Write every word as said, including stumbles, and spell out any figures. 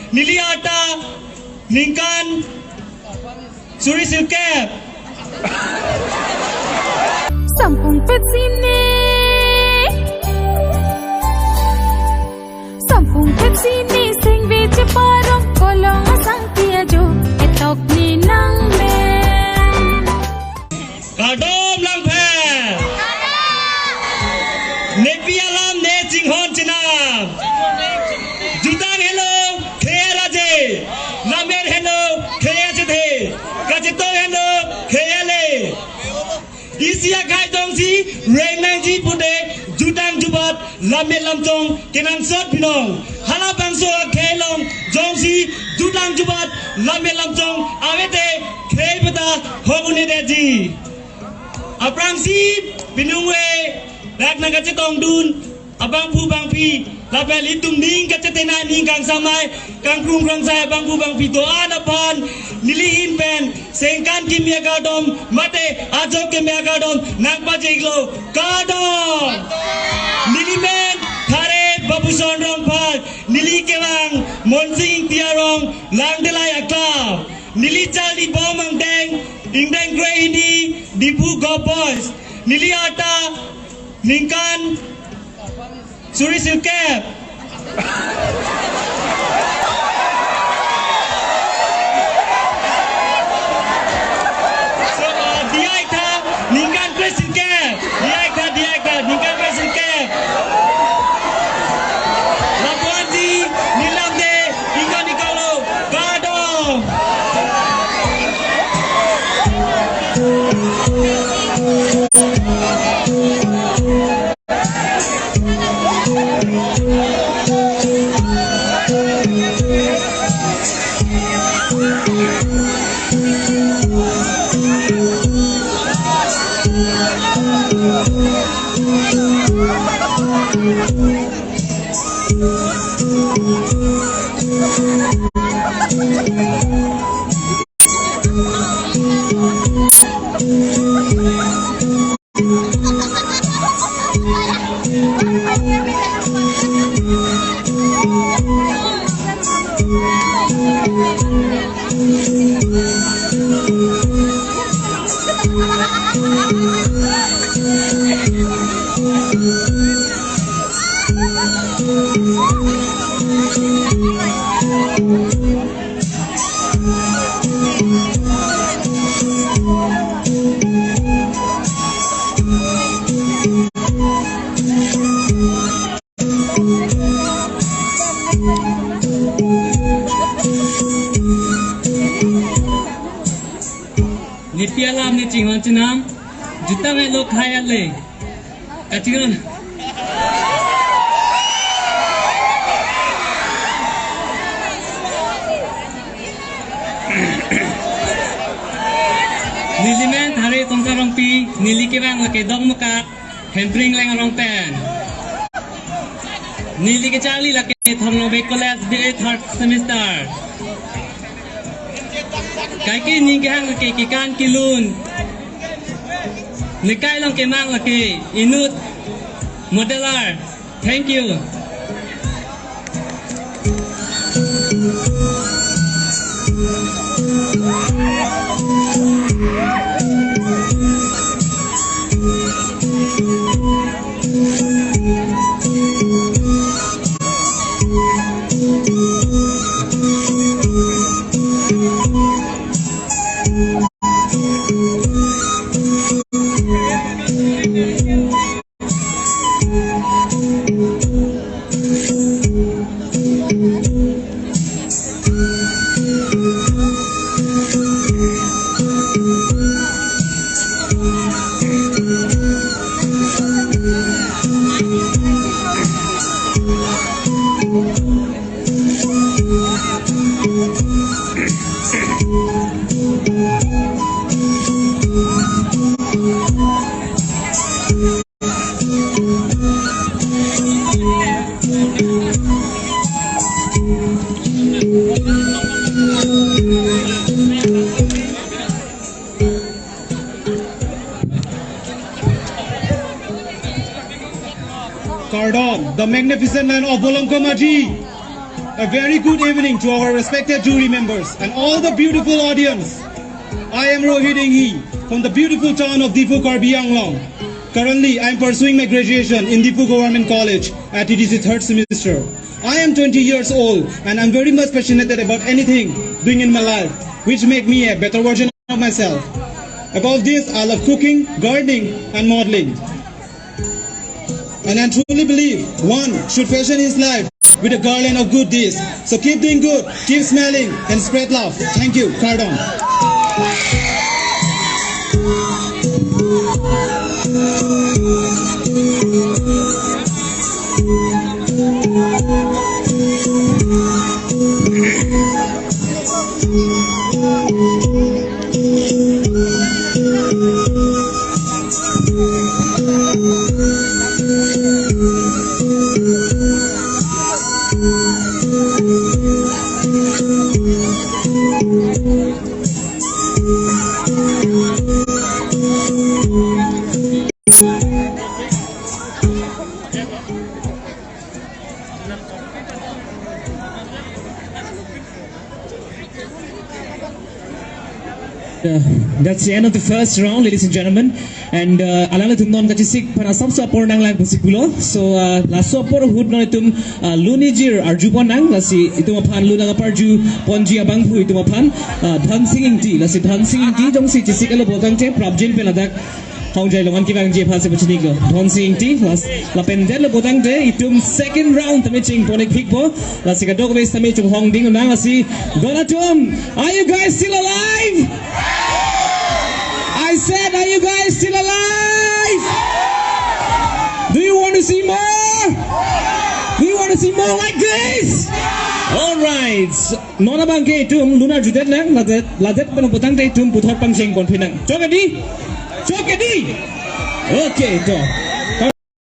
Neli arta ningkan suri sirkep. Sampung pet sini. Sampung pet sini sing vece parong kolong asang tiaju etok ni nang men. Kardom langpher. Nepi alam ne chinghon chenam. Jutang helo khei araje. Lammet helo khei achethe. Kachetong helo khei ale. Isi akhai jongsi reng nangji pute jutang jubat lammet lamchong kenangsot binong. Halabangso akhei along jongsi jutang jubat lammet lamchong avete khei peta hong un-edetji. Aphrangsi pinung we rak nangkachetongdun abangphu bangphi lapen ilitum ning kachetena ning kangsamai kangkrung krangsai abangphu bangphi do-an aphan neli ahin pen sengkan kimi akardom mate ajok kimi akardom nangpajirlo, kardom. Neli men Thare Babuson Rongphar, neli kevang Monsing Ingti arong Langdelai a-club. Neli charli bom angdeng ingdeng kre hini Diphu Govt Boys. Neli arta ningkan suri sirkep. So, uh, diya ik tha ningkan kre sirkep. Diya ik tha, diya ik tha ningkan kre sirkep. Lapu-ansi neli lamde ingkoi ingkoi lo, kardom. Nepi alam ne chinghon chenam, jutang helo khei ale. Kachinghon. Neli men Thare Tongsar Rongpi, neli kevang lake Dokmoka, Hempringleng arong pen. Neli kecharli lake Thong Nong Bey College B A third semester. Kaike ning kehang lake kekan kelun. Nekai along kemang lake inut modeler. Thank you. Kardom, the magnificent line of Bolongkom Aji. A very good evening to our respected jury members and all the beautiful audience. I am Rohit Enghi from the beautiful town of Diphu, Karbi Anglong. Currently, I am pursuing my graduation in Diphu Government College at T D C third semester. I am twenty years old and I'm very much passionate about anything doing in my life, which make me a better version of myself. Above this, I love cooking, gardening, and modeling. And I truly believe one should fashion his life with a garland of good deeds. So keep doing good, keep smiling, and spread love. Thank you. Kardom. Uh, that's the end of the first round, ladies and gentlemen. And uh, alanglitum non kachesik aphan asapso apor nanglang pusi pulo. So uh, laso apor ahut non itum uh, lunijir arjupon nang, lasi itum aphan lun nang aparju ponji abangphu itum aphan uh, Dhonsing Ingti, lasi Dhonsing Ingti jongsi chesik-etlo pulotangte prapjin pen ladak hongjai longan kevangji aphan si pachini-iklo. Dhonsing Ingti, las, lapen detlo pulotangte itum second round tame chingpon-ikphikpo. Lasi kadokave tame chonghong ding nang, lasi don atum, are you guys still alive? I said, are you guys still alive? Do you want to see more? Do you want to see more like this? All right. Non abangke itum lun arjudet nang, ladet, ladet pen pulotangte itum puthot pangchengponphi nang. Chokedi? Chokedi? Okay, to.